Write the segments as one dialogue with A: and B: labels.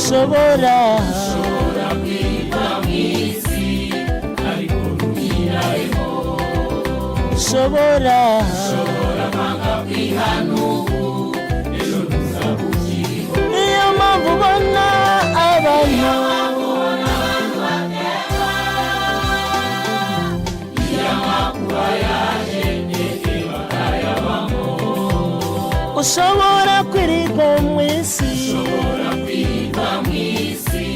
A: Ushobora
B: kwirirwa mu isi ariko ntuyiraremo.
A: Ushobora
B: kwanga kwihana ubu, ejo ntuzaba ukiriho.
A: Niyo mpamvu ubona abantu
B: Amakuba yaje ndetse bakayabamo.
A: Ushobora kwirirwa mu isi.
B: Ushobora kwirirwa mu isi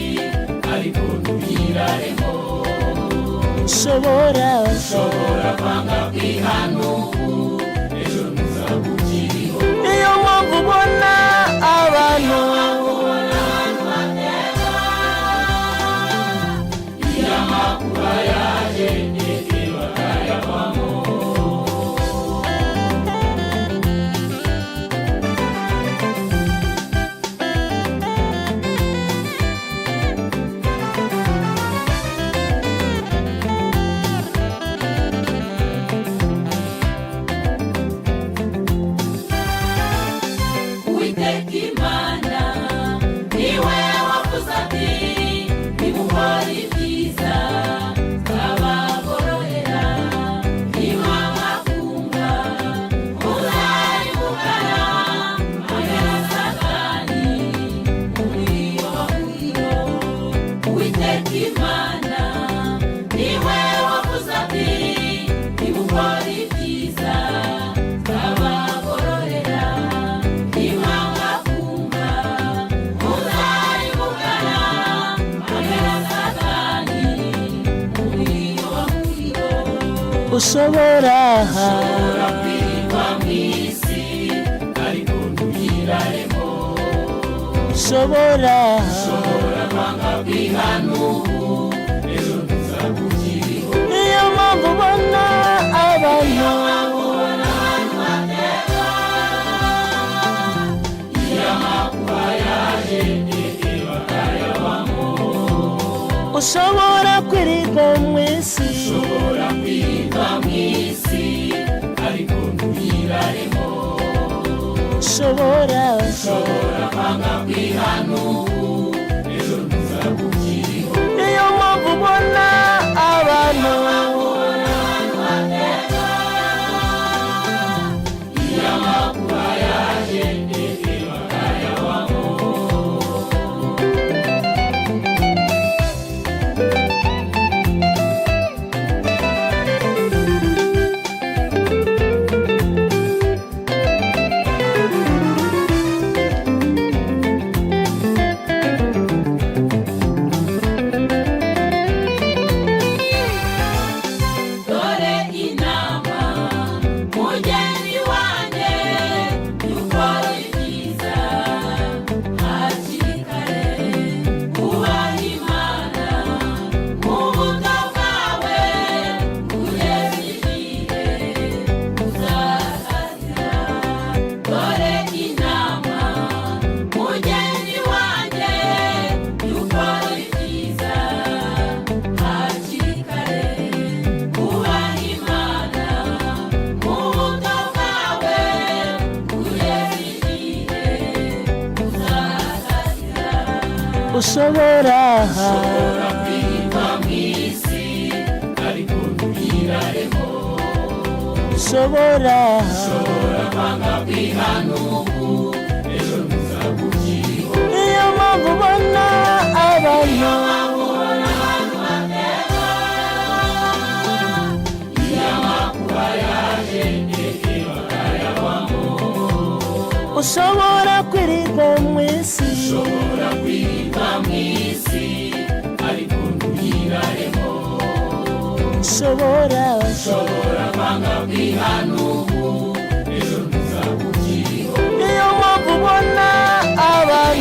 B: ariko ntuyiraremo.
A: Ushobora
B: kwanga kwihana ubu, ejo ntuzaba ukiriho.
A: Niyo mpamvu ubona abantu
B: Amakuba yaje ndetse bakayabamo. Uwiteka Imana niwe wavuze ati: "Nimukora ibyiza nzabagororera, nimwanga muzarimbukana hamwe na Satani mu muriro w'umuriro." Uwiteka Imana niwe wavuze ati: "Nimukora ibyiza nzabagororera, nimwanga muzarimbukana hamwe na Satani mu muriro w'umuriro."
A: Ushobora
B: Kwirirwa mu isi ariko ntuyiraremo.
A: Ushobora
B: Kwanga kwihana ubu, ejo ntuzaba ukiriho.
A: Niyo mpamvu ubona abantu
B: Amakuba yaje ndetse bakayabamo.
A: Ushobora kwirirwa mu isi.
B: Ushobora kwirirwa mu isi ariko ntuyiraremo.
A: Ushobora
B: Kwanga kwihana ubu, ejo ntuzaba ukiriho.
A: Niyo mpamvu ubona abantu
B: Amakuba yaje ndetse bakayabamo. Dore inama, mugeni wanjye: dukora ibyiza hakiri kare, ubaha Imana mu buto bwawe, kugeza igihe uzasazira. Dore inama, mugeni wanjye: dukora ibyiza hakiri kare, ubaha Imana mu buto bwawe, kugeza igihe uzasazira.
A: Ushobora
B: Kwirirwa mu isi ariko ntuyiraremo.
A: Ushobora
B: Kwanga kwihana ubu, ejo ntuzaba ukiriho.
A: Niyo mpamvu ubona abantu
B: Amakuba yaje ndetse bakayabamo.
A: Ushobora kwirirwa mu isi.
B: Ushobora kwirirwa mu isi ariko ntuyiraremo.
A: Ushobora
B: Kwanga kwihana ubu, ejo ntuzaba ukiriho.
A: Niyo mpamvu ubona abantu